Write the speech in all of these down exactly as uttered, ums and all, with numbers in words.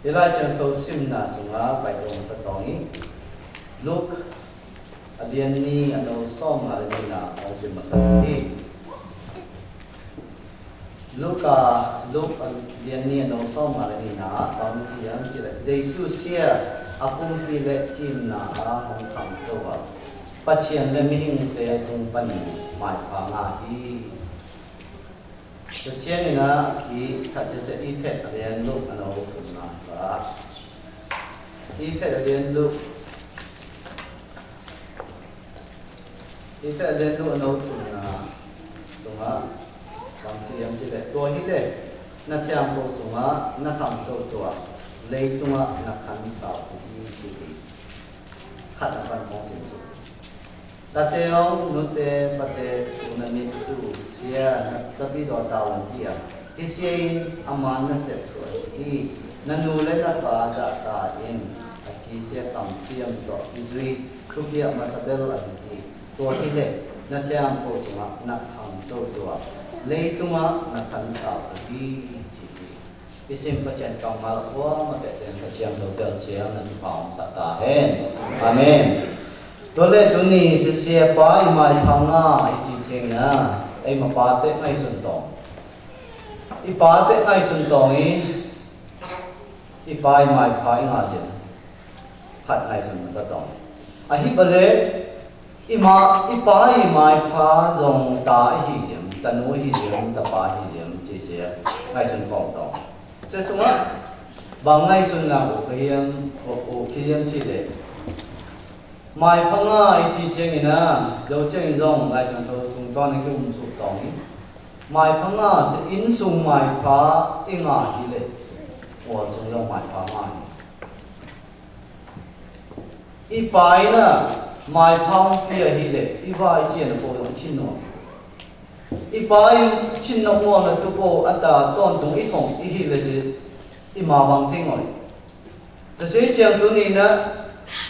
Ih Lai Siangtho simna sungah paitung sa tong ih. Luk a lian ni a nô sawmnga leh nina ong sim masa tong ih. Luka, Luk a lian ni a nô sawmnga leh nina, bang ci yam ci leh, Yêsu sia a kŭmpi leh cimna a hong kham sô a, Pasian leh mihingte tung pan maipha ngà hi. Sa ciang ina ki khat sese Iphet a lian Luk a nô thumna ka. Iphet a lian Luk Iphet a lian Luk a nô thumna sungah bang ci yam ci leh, tua hi leh na thiampô sungah na kham tô tua, leitungah na khan sau tô hi ci hi. Khat na pan kong sim su. Tate ong, nute pate, tu nanit tu sia na tapi do tau ong hi a. Hi sia in aman na sep tu a hi. Na nu leh na pa da ta in a ci sia kam ciam to hi zui. Thu pia masa bel a hi hi. Tua hi leh na thiampô sungah na kham tô tua, leitungah na khan sau tô hi ci hi. Ih sim Pasian kammal kuama peten Pasian lôtel siam na ki pau sa ta hen. Amen. Tua leh tuni sisia pa i maipha ngà i ci ciang na, ei ma pa te ngai sun tong. I pa te ngai sun tong i, i pa i maipha i ngà sin. Phat ngai sun masa tong. A hi bale, i ma, i pa i maipha zong ta i hi ziam, tanu i hi ziam, tapa i hi ziam, ci sia ngai sun kong tong. Sia sungah, bang ngai sun na u ka hiam, u, u ki hiam ci leh. Maipha ngà i ci ciang ina, zau ciang i zong, Lai Siangtho sung ton i ki um suk tong i. Maipha ngà sia in sung maipha i ngà hi leh. Ua sung zong maipha ngà hi. I pa i na, maipha ong pia hi leh, i va i cian pô ong cin no. I pa i cin no mo na tu pô a ta ton tung i kong i hi leh si, i ma bang ting oi. Ta si ciang tuni na,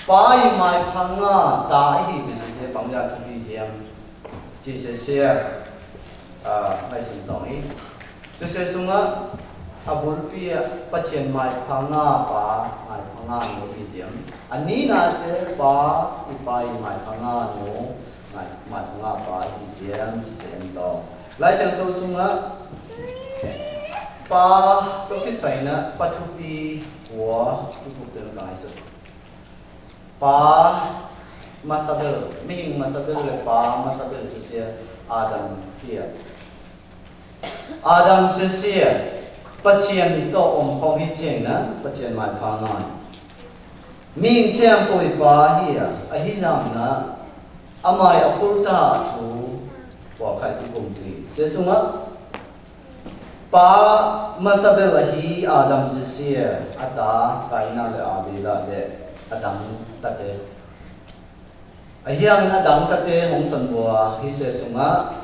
pa i maipha ngà ta i hi tu si si bang ya tu hi ziam. Ci si si a, a, mai sung tong i. Tu sia sungah, a bulpi ah, Pasian maipha ngà pa, maipha ngà nu i ziam. A nina sia pa, i pa i maipha ngà nu, mai, maipha ngà pa i ziam, ci sia em to. Lai Siangtho sungah, pa, to ki sai na, pa thupi, wa, ki kuk ten kai suk. Pa masa bel, mihing masa bel leh pa masa bel sisia Adam hi a. Adam sisia Pasian to om khong hi ciang na, Pasian maipha ngà. Mihing thiampô i pa hi a, ahi zong na, amai a phul ta thu, pua khai ti kum ti. Sia sungah, pa masa bel ahi Adam sisia, a ta Kaina leh Abela leh a dang tate. Ahi hang a dang tate hong son bua hi sia sungah,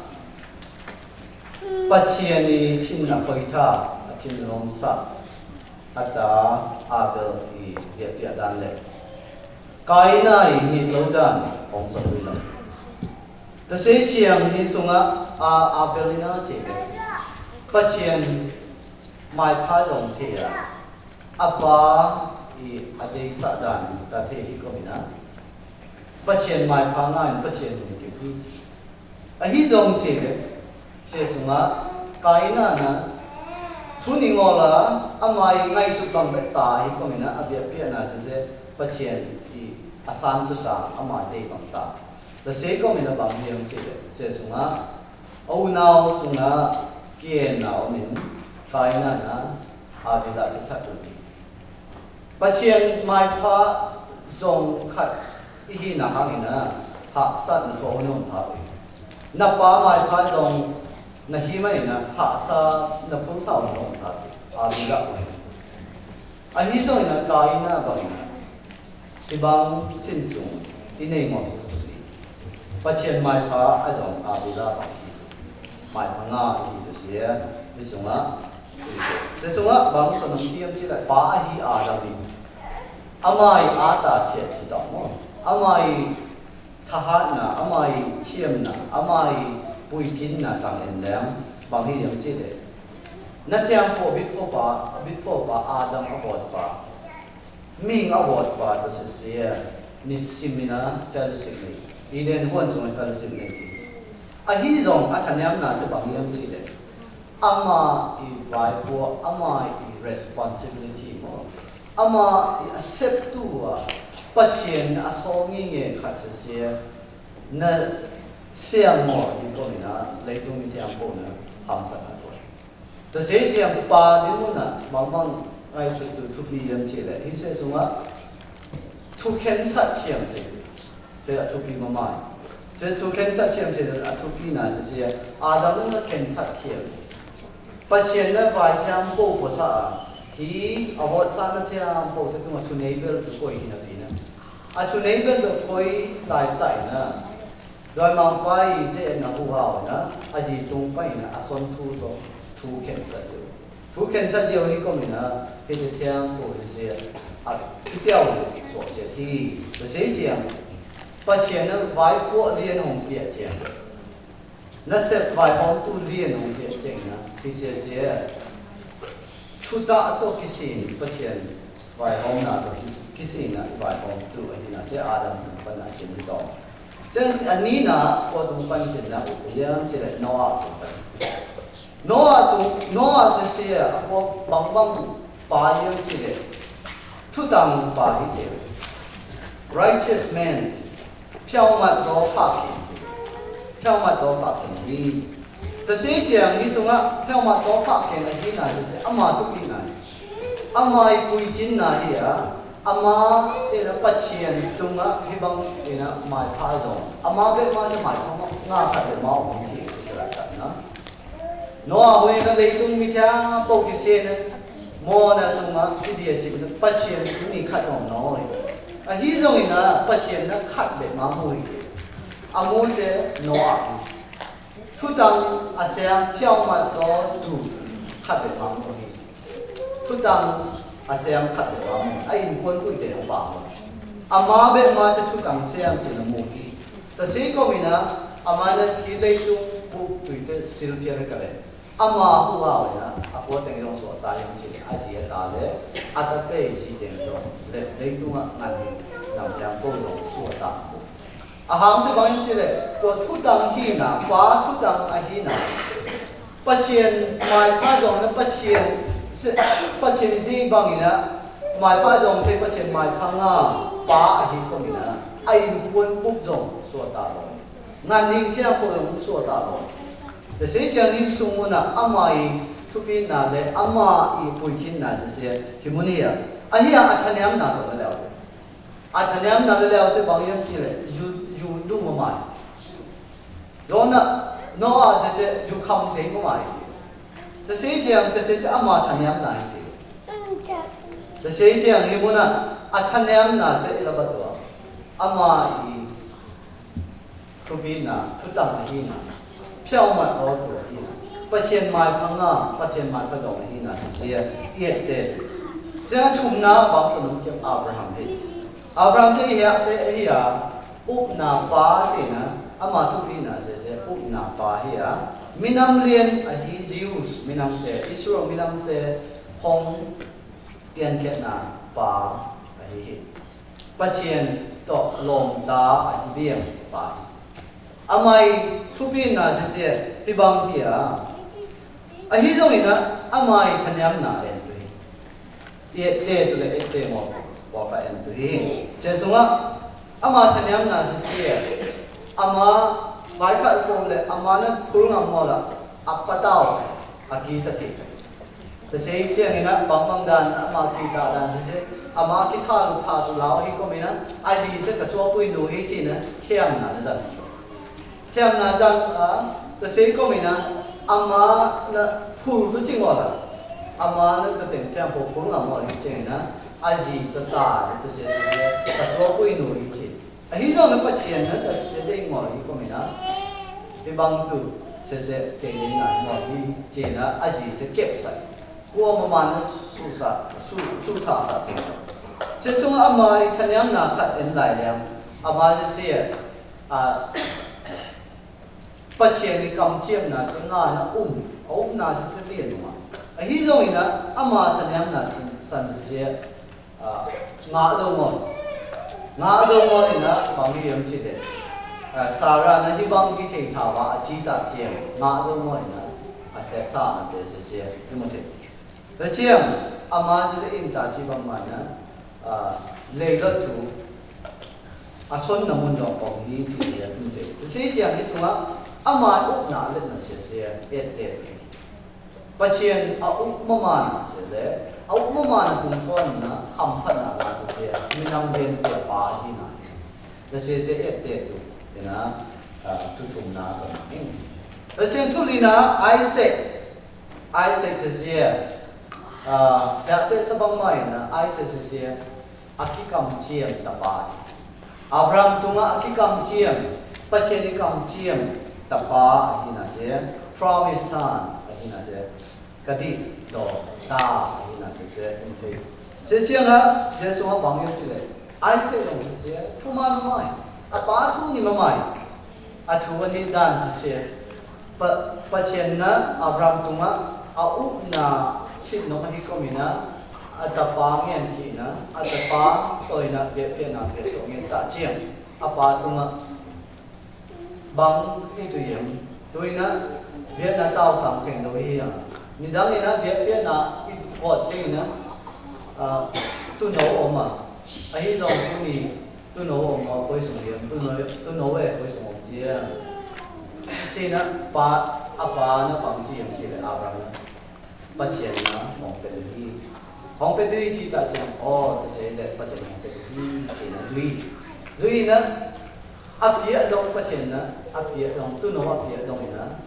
Pasian i cin a khoi tha, a cin lom sa, a ta Abel i biapia dan leh Kaina i nit lo dan hong son bua. Ta si ciang hi sungah, a, Abel i na ci. Pasian maipha zong ci a. A pa i a dei sa dan ta the hi ko mi na. Pasian maipha ngà in Pasian hong ki hi. Ahi zong ci. Sia sungah, Kaina na. Thu ni ngol a, amai ngai suk bang be ta hi ko mi na, a biapia na sia sia, Pasian i a san tu sa, amai dei bang ta. Ta sia ko mi na bang hiam ci leh, sia sungah, a unau sungah, kien na om in, Kaina na, Abela sia that tu ni. Pasian maipha zong khat i hi na hang i na, hahsat na thua hon hon tha i. Na pa maipha zong na hi ma i na, hahsat na phul tha hon hon tha i. Abela. Ahi zong i na Kaina bang i na. Hi bang cin sung i nei mot. Pasian maipha a zong Abela bang i. Maipha ngà i tu sia, i sungah. Sia sungah bang sung nong tiam ci leh pa ahi Adam i. Amai a ta ciat ci tong mo. Amai thahat na, amai ciam na, amai pui cin na sang en leng, bang hi yam ci leh. Nô Thiang Pô, Bit Pô pà, Bit Pô pà, Adam a vot pà, ming a vot pà, tơ sese, ni sim ni na fellowship ni, Eden huan sung fellowship ni ti. A hi zong a thanem na se bang yem ti le. Ama i vai pua, ama i responsibility mo. Ama i accept tua, Pasian a so ngi nge khat sese, na siang mo i ko ni na, lei zong mi Thiang Pô na, ham sa na ko. Tơ se jiang pa di mu na, mang mang ngai su tu thupi yem ti le. Hi se sung a, thu khen sat siang ti. Se a thupi ma mai. Se thu khen sat siang ti le a thupi na se se. Adam na khen sat siang. Pasian na vai Thiang Pô pô sa. Hi a vot sa na Thiang Pô te tu ma thu neighbor tu koi hi na pi na. A thu neighbor tu koi lai tai na. Doi mang pai se na hu hao na, a ji tung pai na, a son thu to, thu khen sa jiu. Thu khen sa jiu ni ko mi na, hi te Thiang Pô ni se, a, i piao so se ti, so se jiang. Pasian na vai pua lien hong pia jiang. Na sep vai hong tu lien hong pia jiang na, hi se se. Thu ta to kisin, Pasian. Vai hong na to kisin na vai hong tu a hi na se Adam tung pan na sin to. Chen a ni na ko tung pan sin na u yang se le Noah tung pan. Noah tung, Noah se se a ko bang bang pa yang se le. Thu tang pa hi se. Righteous man. Phiao mat to pha khin. Phiao mat to pha khin. Tơ se jiang ni sung a, phiao mat to pha khin a hi na se se, ama tu pi na. Ama i pui chin na hi a. Ama e na Pasian tung a, hi bang e na mai pha zong. Ama be ma se mai pha ma, nga ka be ma ong hi se la ta na. Noah huê na leitung mi Thiang Pô ki se na, mô na sung a, ki dia chin na, Pasian ni khat ong no. A hi zong i na, Pasian na khat be ma mu hi. A mu se Noah. Thu tang a siam phiao mat to tu khat be ma mu hi. Thu tang a siam khat be ma mu. A in kuan kuy te a ba mu. A ma be ma se thu tang siam chin na mu hi. Tơ se ko mi na, a ma na ki leitung bu tui te sil phiar ka le. Ama hu a wina, a kua teng yong sua ta yong chi le, a ji a ta le, a ta te ji teng yong le, leitung a ngan ni, nam chang ko yong sua ta ko. A hang se bang yong chi le, ko thu tang hi na, pa thu tang a hi na. Pasian mai pa yong na Pasian, se, Pasian di bang ina, mai pa yong te Pasian mai pa nga, pa a hi ko mi na, a in kuan buk yong sua ta lo. Ngan ning thiang ko yong sua ta lo. Tơ se jiang ni sung mô na ama i thupina le ama i pui chin na se se hi mô ni a. A hi a a thanem na so le leo. A thanem na le leo se bang yem chi le yu yu du ma mai. Yona Noah se se yu kham thei ma mai. Tơ se jiang tơ se se ama thanem na hi. Tơ se jiang hi mô na a thanem na se i la ba tua. Ama i Thupina, thutang a hina. Phiao mat aw tua hina. Pathian mai pha nga, Pathian mai pha zong a hina, sia, iet te. Sia thumna bang sa num kiam Abraham hi. Abraham te iha te iha, upna pa sina, ama thupina sia sia, upna pa hia. Minam lien a hi Jews, minam te, Israel minam te, hong, pian kiatna pa a hi hi. Pathian tawh lawmta a hi biang pa hi. Amai thupina sisia hi bang hi a. A hi zong ina amai thanemna en tu hi. Iet te tu le iet te mawk, mawk a en tu hi. Sia sunga ama thanemna sisia. Ama vaikhal pom le ama na phul ngam mawk la a patau a ki ta thei. Tase tiang ina bang bang dan ama ki ta dan sise, ama ki tha lu tha tu lau hi kom ina, a ji se ka sua pui nu hi chi na, thiam na na zan. Thiam na zan a, tase kom ina, ama na phul tu ching wala. Ama na ta teng thiam phul phul ngam wala hi ching ina, a ji ta ta, tase sise, ka sua pui nu hi chi. A hi zong na Pathian na ta sese dei ngol hi kom ina. Hi bang tu sese kei dei ngai ngol hi chi na a ji se kep sai. Kua ma man na su sa, su, su tha sa theng. Se sung ama i thanemna khat en lai liang. Ama sese a Pathian i kamchiamna se ngai na um. A umna sese dien ma. Ahi zong inah, ama taniam na săn, săn sese, a, ngă zong ôn. Ngă zong ôn inah, bang hiam cih leh. A, Sara na hih bang kih thei tha wa, a, ci ta ciang. Ngă zong ôn inah, a, sep tha na te sese, Timôthê. Te ciang, ama sese in ta ci bang ma inah, a, lei lot tu, a, son na mun dong kong ni ci lei Timôthê. Sese ciang, hih sung a, ama uk na let na sese, et te. Pasian a uk mama na sese, a uk mama na tungtawn na, hamphatna na sese, minam dien te pa hi na. Sese sese et te tu, ina, a, tu tum na sa. Pasian tu li na, Isaac. Isaac sese, a, ya te sa bang ma inah, Isaac sese, a kikamciam tapa. Abraham tung a kikamciam, Pasian i kamciam tapa ahi na se, promise son ahi na se, kadih do ta ahi na se, se, ung te. Se sia nga, Yesu nga bang yo chile. Ai se dong se, tu ma mai, a pa tu ni ma mai. A tu ni dan se se. Pa, Pasian na Abraham tung a, a uk na sit nong ahi kômi na, a tapa ngen ki na, a tapa tui na, biek biek na, biek biek ngen ta ciang, a pa tung a, bang ni tu yem, tui na, biek na tau sang seng do hi ya. Ni dang ni na, biek biek na, i bot ciang na, a, tu no ôm a, a hi zong tu ni, tu no ôm a, koi sung yem, tu no, tu no e, koi sung ôm ciang. Ci na, pa, a pa na bang ci yem ci le, Abraham na. Pasian na hong pet hi. Hong pet hi ci ta ciang, o, ta se le Pasian hong pet hi, ci na zui. Zui na, a pia dong Pasian na, a pia dong, tu no a pia dong na,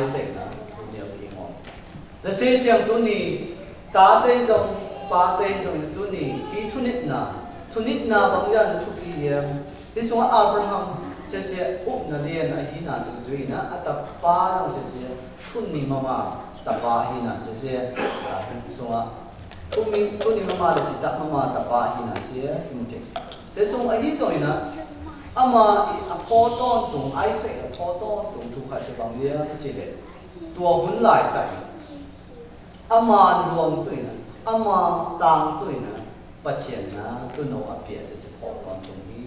Isaac na, tu ni a pia hong. Ta se ciang tu ni, ta te zong, pa te zong tu ni, hi tu nit na, tu nit na bang yan tu pi yem, Hi sung a Abraham, se se uk na lien ahi na tu zui na, a tapa na se se, thun ni mama, tapa ahi na se se, a, hi sung a, thun ni, thun ni mama le cita mama, tapa ahi na se, hi mu te. Te sung a hi sung na, ama i a pô ton tung, Isaac a pô ton tung, tu kha se bang lien ci le, tua hun lai ta i. Ama luang tui na, ama tang tui na, Pasian na, tu no a pia se se pô ton tung hi.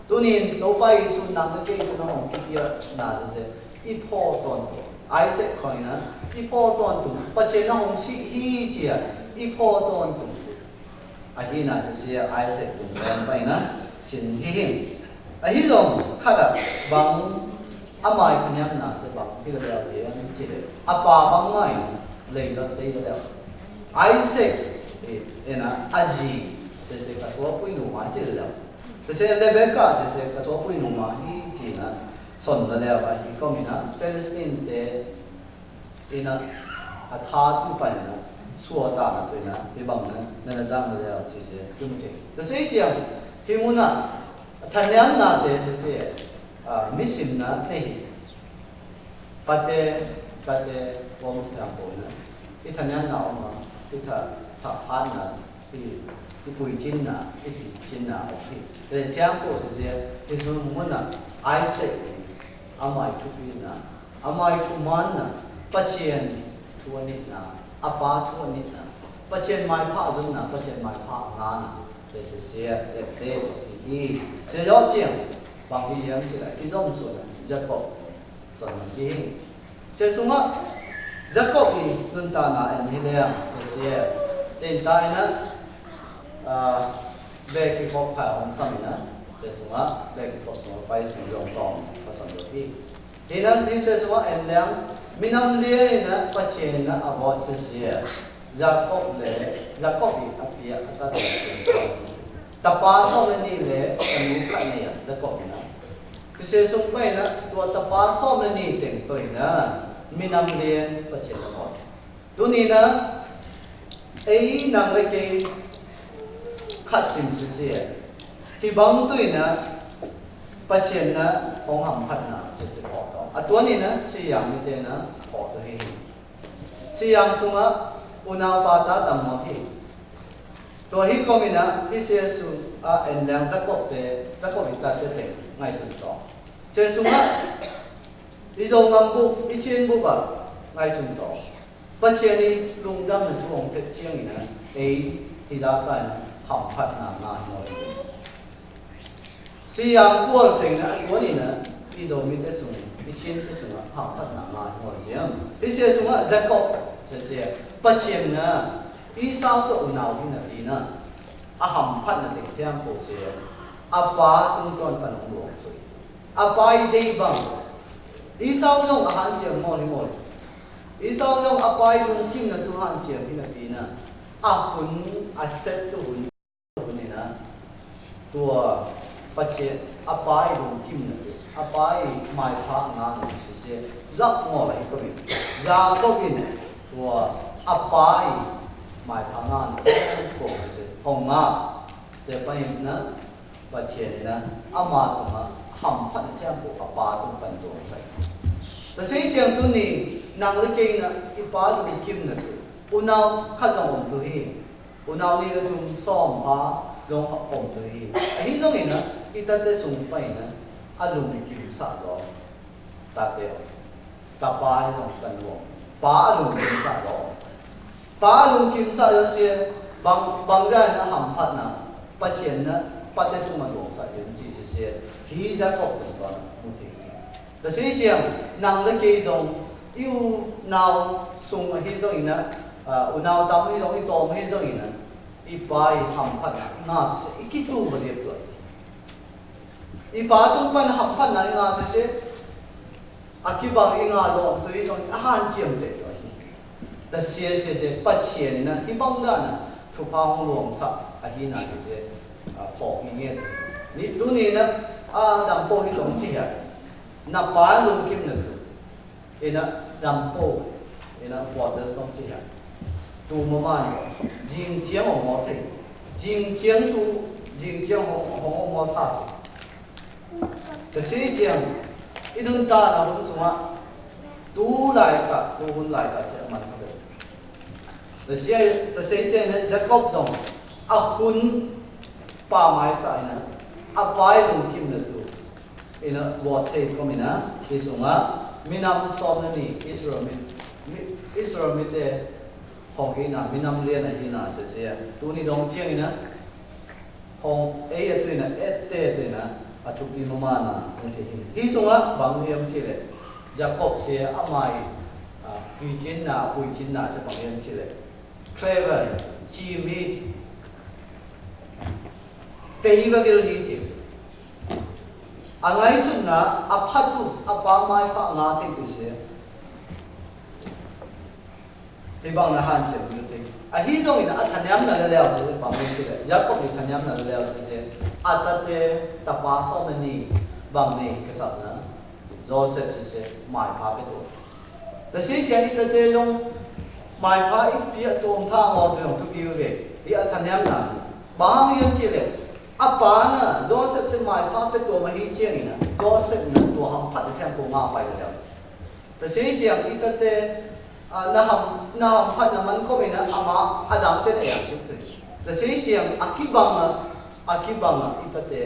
Tu nin, Topa Yesu nang na kei tu na hong ki pia na se se, i pô ton tung. Isaac koi na, i pô ton tung. Pasian na hong si hi cia, i pô ton tung. Ahi na se se, Isaac tung bai na, sin hi him. Ahi zong, kha da, bang, Ama i kaniam na se bang, hi la leo lien ci le. A pa bang mai, lei lo ci la leo. Isaac, e, e na, a zi, se se ka so pui nu ma ci la leo. Se se Rebecca, se se ka so pui nu ma hi ci na, son la leo, a hi kômi na, Philistine te, i na, a tha tu pai na, sua ta na tu na, i bang na, na na zang la leo ci se, tu mu ci. Te se i ci a, hi mu na, Tha niam na te se se, a, mi sim na ne hi. Pate, pate, wong tiang po na. I tha niam na wong ma, i tha, tha pan na, i, i pui cin na, i ti cin na, ok hi. Te tiang po se se, i sun mun na, ai se, a mai tu pi na, A mai tu man na, Pasian tu anit na, a pa tu anit na, Pasian mai pa zun na, Pasian mai pa nga na, te se se, te te, si i, te yo ciang, bang hi yang si la, ki zon sun na, Jakob, zon na ki hing. Se sung a, Jakob i, nun ta na, en hi le, se se, te ta na, a, be ki kop ka hong sam na, se sung a, be ki kop sung a, pai sung yong tong, pa son yo ki. Hi na, ni se sua en leng, minam lia hi na, Pasian na a bot se sia. Jakob le, Jakob i a pia a ta le. Tapa som le ni le, a nu ka ni a, Jakob na. Ti se sung pai na, tua tapa som le ni teng toi na, minam lia Pasian a bot. Tuni na, ei nang le kei khat sim sisi e. Hi bang tui na, Pasian na, hong ham phat na, sisi pok to. A tua ni na, si yang ni te na, pok to hi. Si yang sung a, u nau pa ta tam mo hi. Tua hi ko mi na, hi si su a, en lang Jakob te, Jakob i ta te te, ngai sun to. Si sung a, i zo ngam buk, i chin buk a, ngai sun to. Pasian ih lungdam na chu ong thet siang ih na, ei, hi da tai na, hamphatna na hi mô. Siang kual teng na, kual ih na, i zo mi te sung, i chin te sung, hamphatna na hi mô siang. Hi sia sung a, Jakob, sia sia, Pasian na, Esau to unau hi na pi na, a hamphatna teng tiang pô sia, a pa tung ton pan ong luang sui. A pa ih dei bang. Esau zong a han siang mô hi mô. Esau zong a pa ih lungkim na tu han siang hi na pi na. A hun, a set tu hun, hun ih na. Tua Pasian, a pa ih lungkim na tu. A pa ih maipha ngă na tu sia sia. Lak ngol a hi kô mi. Jakob ih na. Tua a pa ih maipha ngă na tu. Kô sia sia. Hong ngă. Sia pa ih na. Pasian ih na, ama tung a, hamphatna tiang pô a pa tung pan duang sai. Tase siang tuni, nang le kei na, i pa lungkim na tu. Unau khat zong ong tu hi. Unau ni le tung sawm pa, zong ong tu hi. Ahi zong ih na, i tate sung pa ih na, a lungkim sa zong. Tate ong. Tapa ih zong pan duang. Pa a lungkim sa zong. Pa lungkim sa yo sia, bang, bang zai na hamphatna, Pasian na, pa te tung a luang sa yo ci sia sia, hi Jakob tung ton, mu te. Tase siang, nang le kei zong, i unau sung hi zong ih na, a, unau tam hi zong, i tom hi zong ih na, i pa ih hamphatna, ngă sia, i kitu ba liep tuai. I pa tung pan hamphatna, ngă sia, a kibang i ngă lom tu i zong a han ciam te tu ahi. Tase sia sia Pasian na hi bang da na thupha hong luang sa ahi na sia sia, a, phok ni nge. Ni tu ni na, a, dam pô hi zong ci ha. Na pa lungkim na tu. Ih na dam pô. Ih na pô te zong ci ha. Tu mô ma ni. Jing ciang ong mô thei. Jing ciang tu, jing ciang hong, hong mô tha. Tase ciang, i nun ta na hun sung a, tu lai ka, tu hun lai ka sia man ka. Tase, tase ciang ne Jakob zong, a hun pa mai sa ih na, a pa ih lungkim na tu. Ih na, vot sei kô mi na, i sung a, minam sawm na ni, Israel mi, mi, Israel mite, hong hi na, minam lian a hi na, sia sia. Tu ni dong ciang ih na, Hong, ei a tui na, ete a tui na, a thupi mama na, hong te hin. Hi sung a, bang hiam ci leh. Jakob sia, a mai, a, pui cin na, pui cin na, sia bang hiam ci leh. Clever, ci mi. Tei ba vil hi ci. A ngai sut na, a phatu, a pa mai pa nga thei tu sia. Hi bang na han cem yu ting. A hi zong in a tha niam na leo ci bang ni ci le. Jakob i tha niam na leo ci se. A tate tapa so na ni bang ni kasap na. Joseph ci se mai pa ke to. Ta si jan i tate zong mai pa i pia tom tha ngol tu zong tu pi ve. I a tha niam na. Bang yam ci le. A pa na Joseph ci mai pa ke to ma hi ciang na. Joseph na to ham pat ciang ko nga pai leo. Ta si ciang i tate, a, na ham, na ham phat na man ko mi na ama, a dang te na yang suk te. Ta si ciang a kibang a, a kibang a i tate,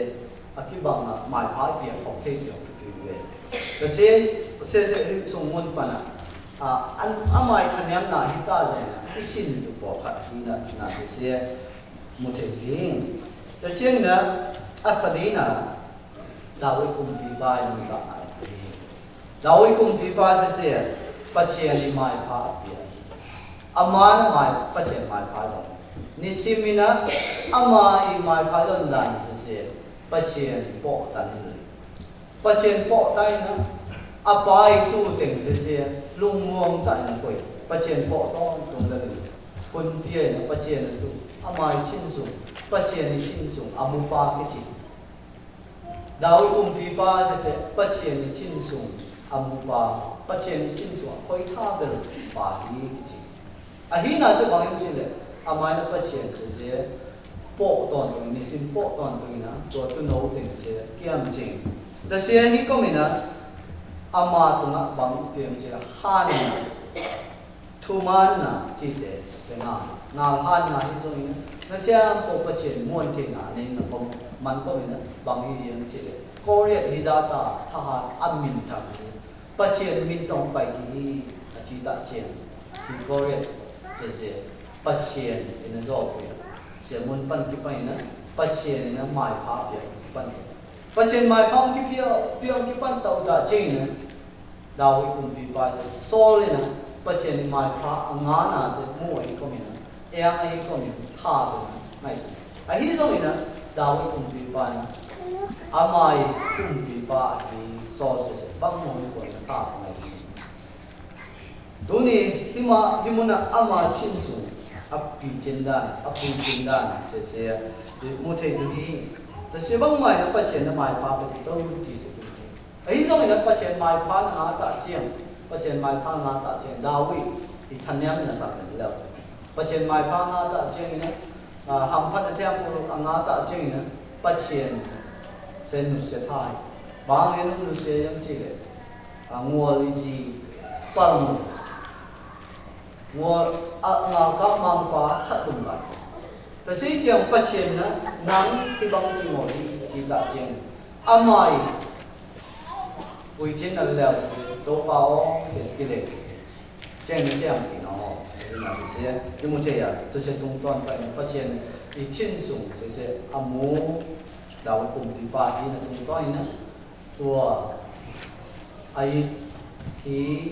a kibang a mai pa i pia khok te ciang tu pi ve. Ta si, se se sung mun pa na, a, an, a mai tha niam na hi ta zong na, i sin tu po khat hi na, na si se, mu te jing. Ta ciang na, a sa di na, Dawid kumpipa i nong ta ai. Dawid kumpipa sese, Pathian i maipha a pia. Ama na mai, Pathian maipha zong. Nisim i na, ama i maipha zong dan sese, Pathian pok tan le. Pathian pok tan na, a pa i tu teng sese, lungmuang tan na koi. Pathian pok tong tung le. Kun pia na, Pathian tu, ama i chin sung, Pathian i chin sung, a mupa ki chin. Dawid kumpipa sese, Pathian i chin sung a mupa, Pathian i chin sung a khoi tha bel pa hi ki ci. A hi na se bang yam ci le, a mai na Pathian sese, pok ton tung, nisim pok ton tung na, tua tu no teng se, kiam cing. Ta se hi ko mi na, ama tung a bang kiam ci le, han na. Thuman na, ci te, se ngal. Ngal han na hi zong i na. Na ciang ko Pathian muan te na, ne na ko man ko i na, bang hi yang ci le. Goliat hi za ta, thahan, a min ta hi. Pathian min tong pai ki hi, a ci ta ciang. Goliat, sese, Pasian inah zobia. Sese, mŭn pan ki pan inah, Pasian inah maipha piang ki pan. Pasian maipha ki piang, piang ki pan tau ta ching inah. Dawid kumpipa sese, Saul inah, Pasian maipha, a ngana sese, mu ai kom inah, eng ai kom inah, tha inah, ngai sese. Ahi zong inah, Dawid kumpipa inah, a mai kumpipa ahi Saul sese, bang mŭn kon inah, tha ngai sese. Tuni hima, hima na ama chin sung, a pi chin dan, a pi chin dan, sese, mu thei tuni. Ta sese bang mai na Pasian na maipha pati tau ti sese tuni. Ahi zong ina Pasian maipha na ngata chiang, Pasian maipha ngata chiang, Dawid, i thanem na sak na leo. Pasian maipha ngata chiang ina, a, hamphat na chiang pulu a ngata chiang ina, Pasian, sen nu se thai. Bang ina nu se yam chi le. A, ngol i chi pal mu. Ngol a ngol ka mang pa that bun ba. Ta si chiang Pasian na nang ti bang ti ngol i chi ta chiang. Amai. Ui chin na leo si to pa o chin ki le. Chiang na siang ti no. Ina si si. Ki mu chia. Tu se tung ton pa Pasian i chin sung si si. Amu. Dau kum ti pa hi na tung ton na. Tua, a yit, hi,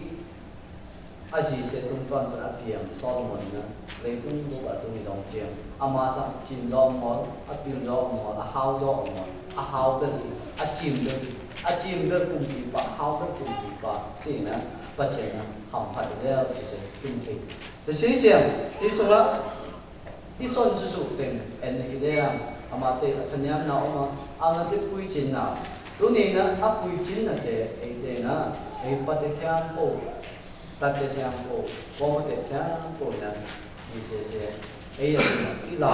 a zi se tung ton ton a piang Solomon na, lei tung tung a tung i dong chiang. Ama sa chin dong mol, a pil dong mol, a hau dong mol, a hau bel, a chin bel, a chin bel kum pi pa, hau bel kum pi pa, si na, pa chiang na, ham pa de leo, si se tung tung. Te si chiang, hi sung la, I son su su teng, en ki deng, ama te a chaniam na oma, ama te pui chin na. Tuni na, a pui chin na te, ei te na, ei pa te thiam po, ta te thiam po, po ma te thiam po na, i se se, ei a te na, i la,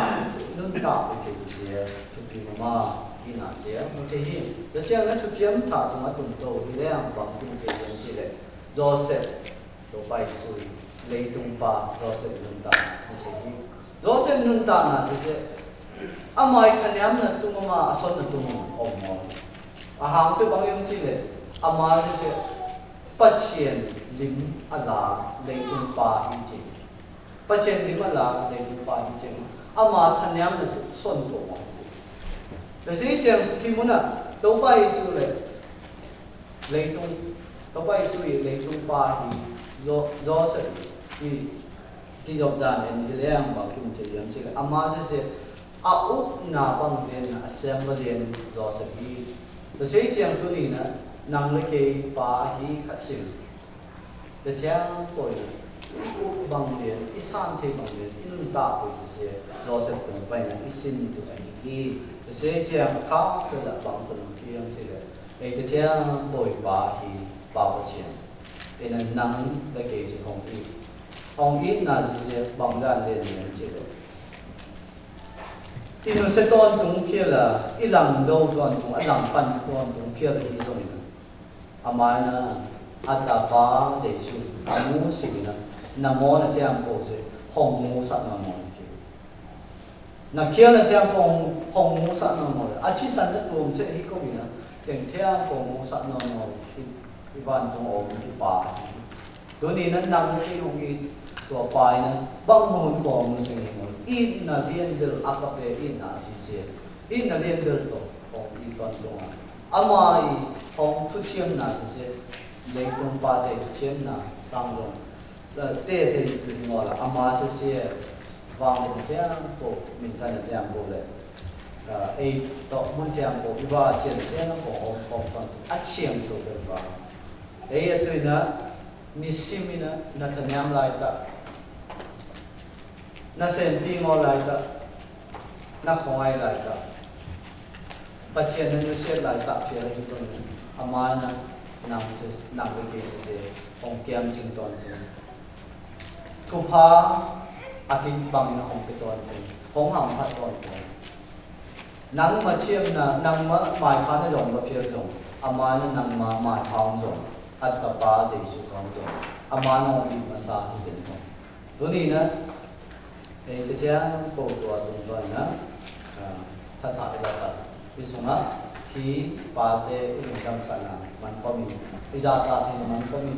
nun ta pui chin se, tu pi ma ma, i na se, mo te hi. Da chiang na tu chiam ta su ma tun to, i deng, bang tun ke yen chi le. Joseph. Tôpa Yêsu, leitung pa, Joseph nun ta, mô che hi. Joseph nun ta na, sese, ama i chaniam na tung ama, a son na tung om mô. A hang se bang yong chi le, ama sese, Pasian lim a la, leitung pa hi chi. Pasian lim a la, leitung pa hi chi. Ama chaniam na tung son tung mô chi. Sese, i chiang chi mô na, Tôpa Yêsu le, Leitung, Tôpa Yêsu i leitung pa hi, Yo-, Joseph i, i Jordan en i leng ba kum che yam che. Ama sese, a uk na bang den, a sem ba den Joseph hi. Ta se chiang tuni na, nang le kei pa hi khat sim. Ta chiang koi na, i uk bang den, i san che bang den, i nun ta koi sese, Joseph tung pai na, i sin tu ai hi. Ta se chiang ka, ta la bang san chiang che le. Ei ta thiam poi pa hi pa pa chiam. Ei na nang ta kei si hong i. Hong i na si si bang dan den den si lo. I nu se ton tung pia la, i lang do ton tung, a lang pan ton tung pia la hi zong na. Ama na, a ta pa Yêsu, a mu si na, na mo na thiam po si, hong mu sa na mo na si. Na kia na thiam pong, pong mu sa na mo. A chi san na tuôm se hi ko mi na. Teng thiam pong mu sa na mo. I, i van tong om i pa. Tuni na nang ki hong i tua pa i na. Bang mo hong ko mu se hi mo. I na dien del a ka pe i na si se. I na dien del to. Hong i ton tong a. Ama i hong tu chiam na si se. Lei tong pa te tu chiam na. Sang dong. Sa te te tu ngol ama se se vang le thiam po, min tan thiam po le. Ei to mun thiam po, i va chien thiam po, om, om, om, a chiang to pe va. Ei a tu na, mi sim i na, na ta niam lai ta. Na sen pi ngol lai ta. Na khong ai lai ta. Pasian na nusiat lai ta pia hi zong. Ama na, nang se, nang le ke se, hong kiam ching ton. Thupha a tin bang na hong pe ton pon, hong hang phat ton pon. Nangma chiam na, nangma mai pha na zong ba phial zong. Ama na nangma mai pha hong zong. At pa pa Jesu hong zong. Ama na hong i ma sa hi zong. Tuni na, ei te chiang ko tua tung tua na, a, tha tha i la ta. I sung a, hi pa te i lung dam sa na, man ko mi. I za ta te man ko mi.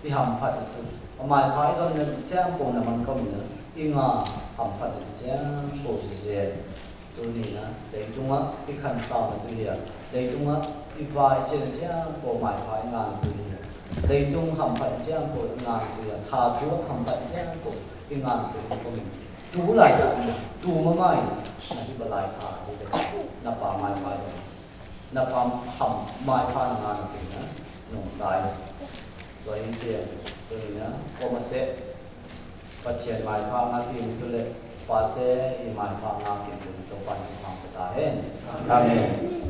Ih hamphat ih tu. Amai pha ih zon ne tiang pô na man kôm ne. Ih ngà hamphat ih tiang pô sese. Tuni na, leitung a ih khăn sau na tu hia. Leitung a ih pha ih chen tiang pô mai pha ih ngà na tu hia. Leitung hamphat ih tiang pô ih ngà na tu hia. Tha tu hamphat ih tiang pô ih ngà na tu hia kôm. Tu lai ta, tu ma mai. Na hi ba lai ta. Na pa mai mai. Na pam pam mai pha na ngà na pin na nong tai. Doi ih tiê doi na kô ma te. Pachien mai pha ngà pin tu le. Pate ih mai pha ngà pin tu le. Tôpan pha ta hen. Amen.